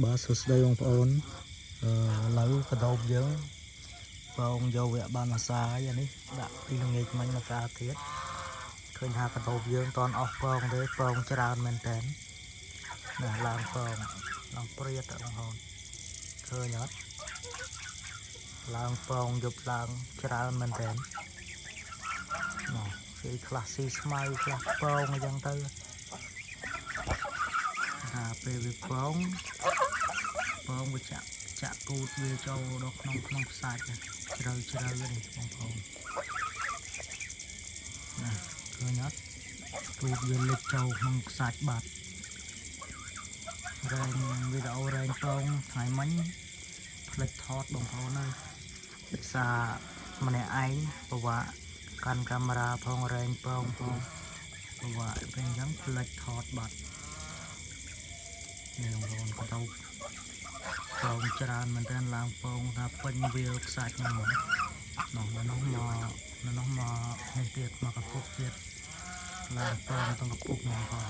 បាទសួស្តីបងប្អូនអឺឥឡូវកដោបយើងបងយកវគ្គបានមួយសាយអានេះដាក់ពីល្ងាចមិញមកសាទៀតឃើញថាកដោបយើងតន់អស់ពងទេពងច្រើនមែនតើណាឡើងពងឡើងព្រាតបងប្អូនឃើញអត់ឡើងពងយប់ឡើងច្រើនមែនតើណាស៊ីខ្លះស៊ីស្មៅខ្លះពងអញ្ចឹងទៅថាពេលវាពង បងវាចាក់ចាក់គូតវាចូលដល់ក្នុងក្នុងខ្សាច់ជ្រៅជ្រៅនេះបងប្អូនណាឃើញអត់គូតវាលិចចូលក្នុងខ្សាច់បាត់រែងវីដេអូរែងពងថ្ងៃមិញផ្លិចថតបងប្អូនអើយដោយសារម្នាក់ឯងពិបាកកាន់កាមេរ៉ាផងរែងពងផងពិបាកពេលអញ្ចឹងផ្លិចថតបាត់នេះបងប្អូនកដោប ពងច្រើនមែនតើឡើងពងថាពេញវាលខ្សាច់ហ្នឹងហ្មងនោះនៅនោះមកនៅនោះមកនេះទៀតមកកពុកទៀតឡើងពងទាំងកពុកហ្មងបង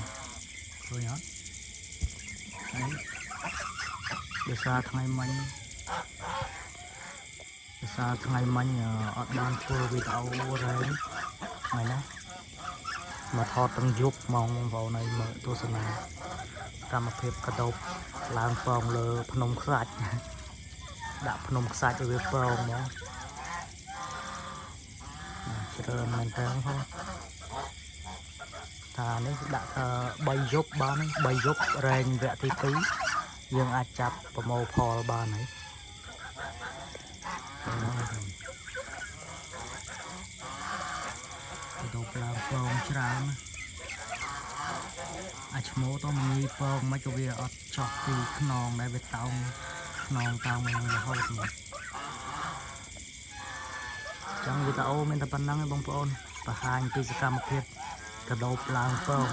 ឃើញអត់ហើយដោយសារថ្ងៃមិញដោយសារថ្ងៃមិញអត់បានធ្វើវីដេអូរែងថ្ងៃនេះមកថតទាំងយប់ហ្មងបងប្អូនឲ្យមើលទស្សនាកម្មភាពកដោបឡើងពងលើភ្នំខ្សាច់ ដាក់ភ្នំខ្សាច់ឲ្យវាពងហ្មងច្រើនមែនតើហ៎ថានេះដាក់ថា3យប់បានហើយ3យប់រែងវគ្គទី2យើងអាចចាប់ប្រមូលផលបានហើយទៅទៅឡើងពងច្រើនអាចឈ្មោះទៅមញីពងមិនក៏វាអត់ចោះពីខ្នងដែរវាតោងខ្នងតោងមករហូតមកចឹងវីដេអូមានតែប៉ុណ្្នឹងឯងបងប្អូនបង្ហាញពីសកម្មភាពកដោបឡើងពង